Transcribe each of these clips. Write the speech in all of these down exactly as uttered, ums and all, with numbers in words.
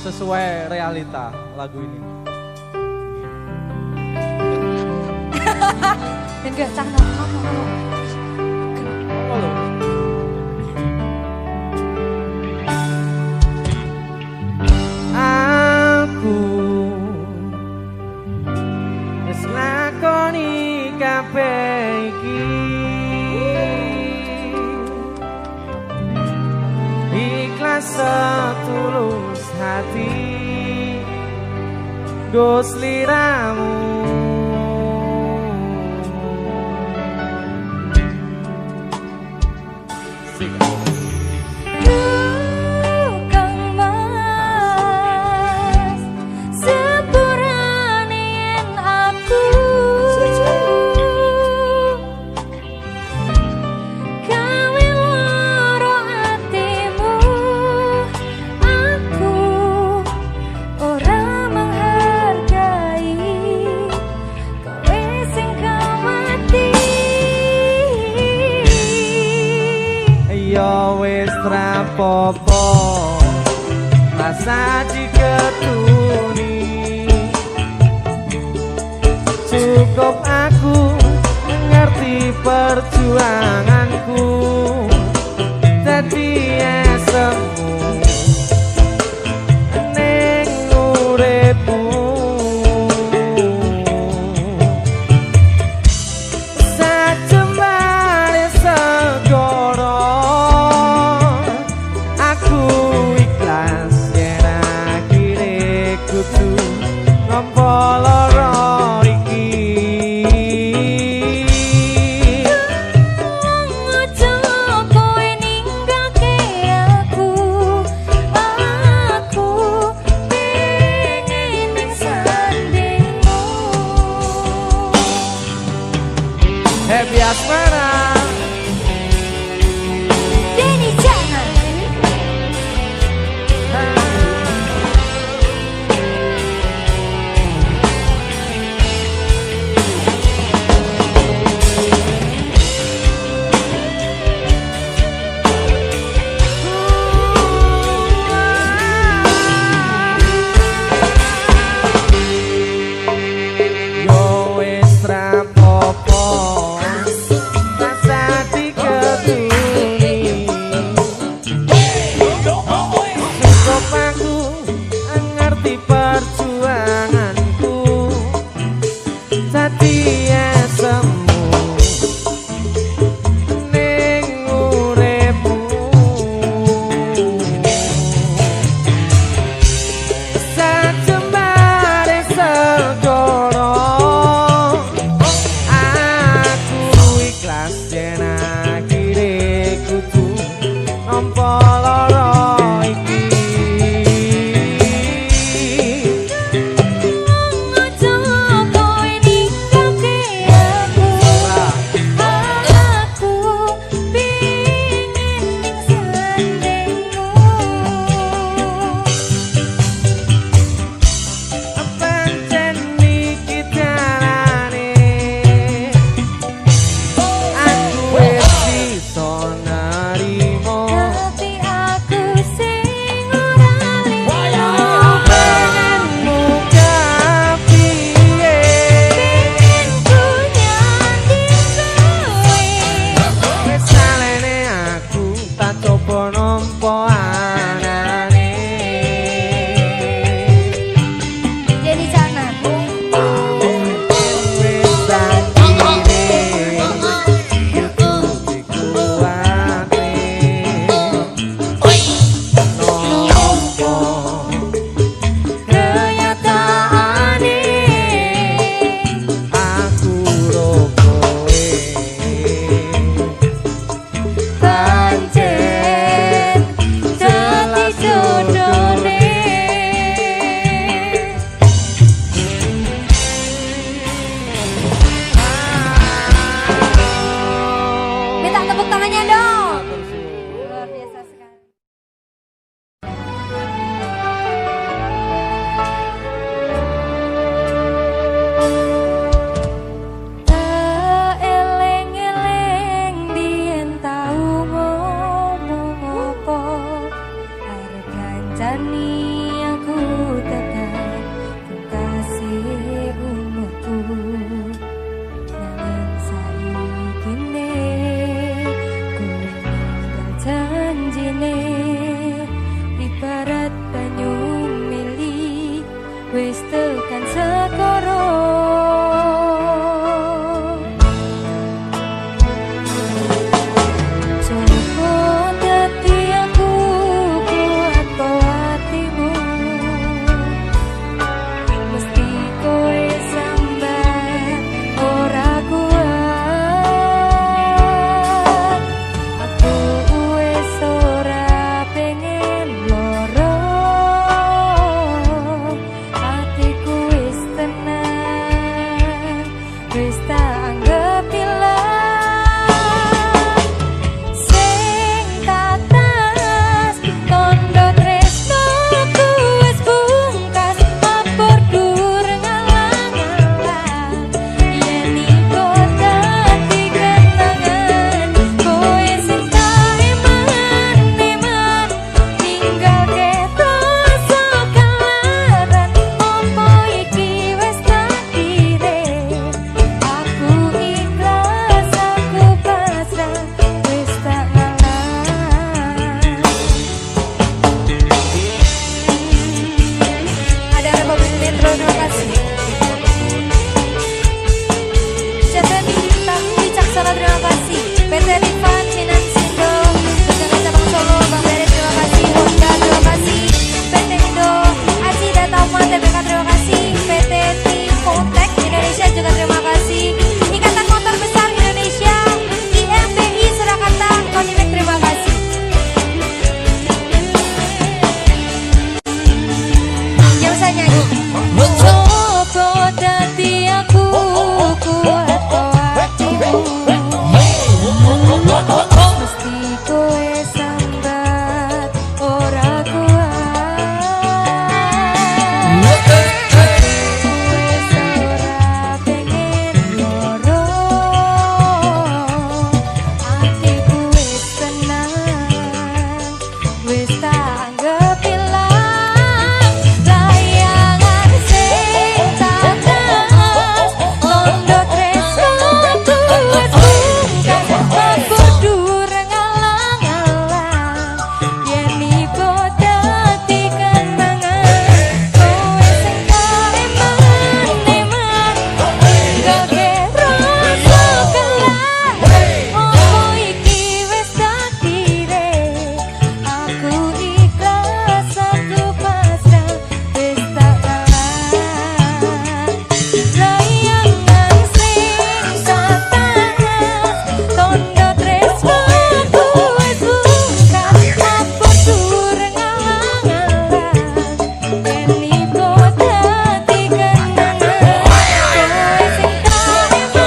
sesuai realita lagu ini. Dan gak cah nonton. Aku wis lakoni kabeh iki. Ikhlas setulus hati, nggo seliramu. Tukang mas, sepurane aku. Kawin loro atemu, aku ora menghargai, kowe sing kau mati. Ya wis rapopo, rasa diketuni. Cukup aku ngerti perjuanganku, dadi esemmu ning uripmu. Sacembar segoro, aku ikhlas yen akhire kudu nampa lara iki. Ojo kowe ninggalke aku, aku pengen ning sandingmu. Happy Asmara. Denny Cakna. Yo wis rapopo, rasa diketuni. Cukup aku ngerti perjuanganku, dadi esemmu ning uripmu. Sacembar segoro, aku ikhlas yen akhire kudu nampa lara iki. Ojo kowe ninggalke aku, aku pengen ning sandingmu. Pancen niki dalane, aku wis iso nerima. Tapi aku sing ora lima. Pengenmu ka pie? Pengenku nyanding kowe. Wis salene aku, tak coba nampa anane. Jadi sana. Wis akhire, aku kuwate. Nampa kenyataane, aku ro kowe. Pancen dadi jodone. Minta tepuk tangannya dong. Luar biasa sekali. Tak eleng-eleng ndien tau ngomong apa, arep kancani aku Jine ibarat banyu mili, wis tekan sekoro. Coba dati aku kuat ko atimu. Mesti koe sambat ora kuat. Aku wis ora pengen loro. Atiku wis tenang. Wis tak anggap hilang. Sing tatas, tondo tresnoku wis bungkas, lapor dur ngalang-alang. Yen enggo dati kenangan, koe sing tak eman-eman. Ninggalke rasa kelaran, opo iki wis takdire. Aku ikhlas, aku pasrah, wis tak ngalah. Ada Republik Metro, terima kasih. Ceteni Bintang Wicaksana, terima kasih. P T Rifan Finansindo, Jakarta Cabang Solo, Bang Bere, terima kasih. Honda, terima kasih. P T Indo, Aci Data Uma, T B K, terima kasih. P T Tifotek Indonesia juga terima kasih. Ikatan Motor Besar Indonesia, I M B I Surakarta, Konimek, terima kasih. Ya, usah nyanyi. Opo dati aku kuat ko atimu. Mesti koe sambat ora kuat. Koe ora pengen loro. Atiku wis tenang. Wis tak anggap hilang, layangan sing tak jelas, tondo tresnoku wis bungkas, aku dur ngalang-alang. Yen enggo dati kenangan, koe sing tak eman-eman, ninggalke rasa kelaran. Opo iki wis takdire. Aku ikhlas, aku pasrah, wis tak ngalah. Layangan sing tak jelas, tondo tresnoku wis bungkas, lapor dur ngalang-alang. Yen enggo dati kenangan, koe sing tak eman-eman,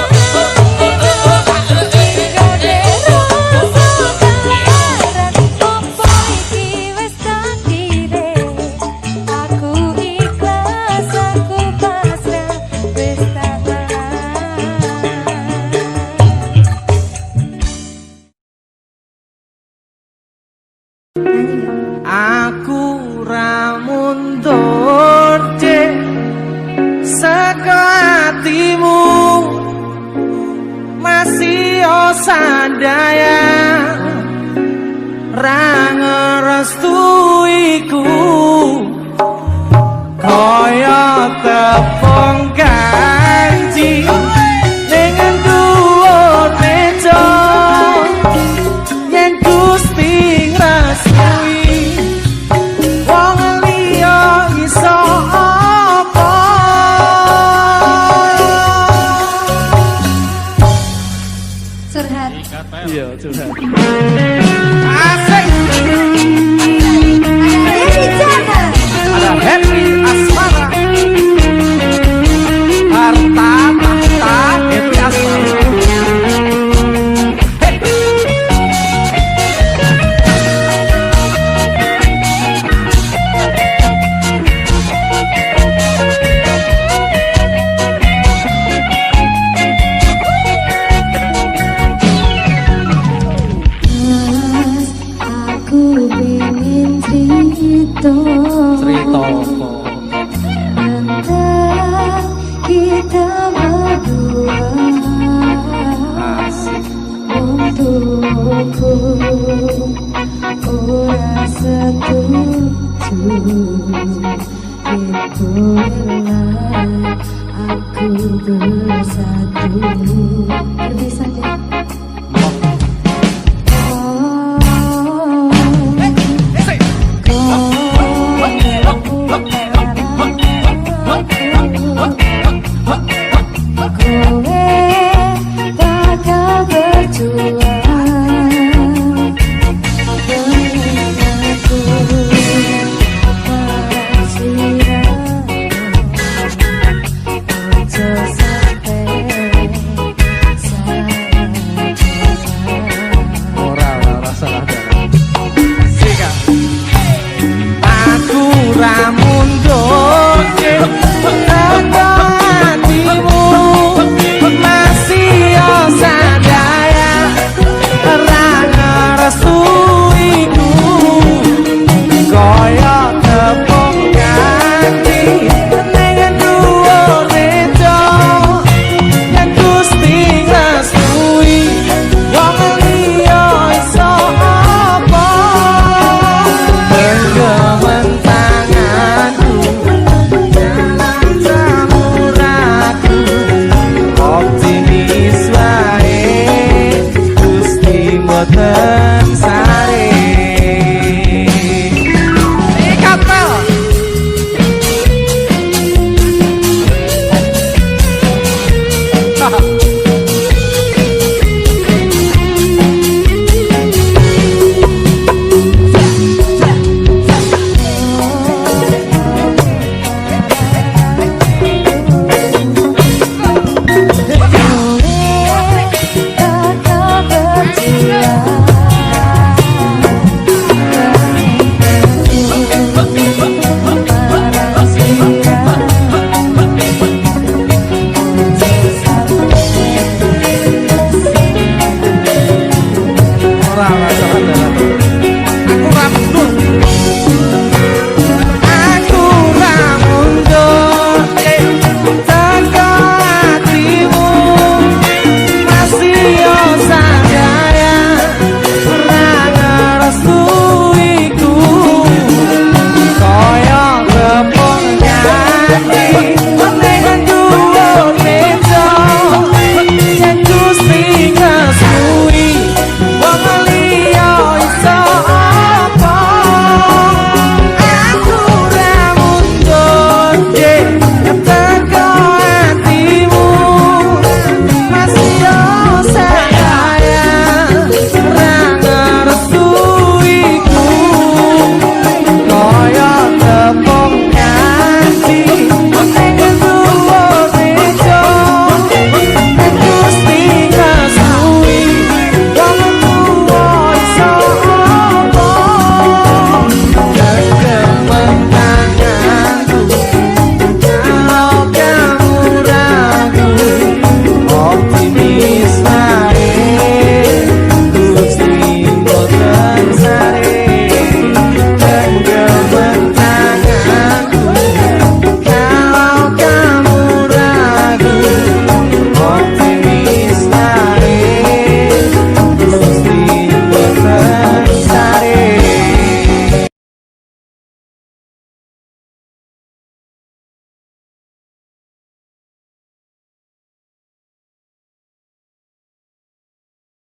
ninggalke rasa kelaran. Opo iki wis takdire. Aku ikhlas, aku pasrah, wis tak ngalah. Aku ra mundur je saka atimu, masih osa daya ra ngerestuiku. Kaya tepung kanji ning nduwur meja, yen Gusti ngrestui, wong liya iso apa? Curhat. Iya, curhat. Asik. Ada Happy Asmara. Harta tahta Happy Asmara. Hey. Mas, aku pengen cerita. Cerita apa? Tentang kita berdua. Asik. Untukku, oh, Aku bersatu. Permisi.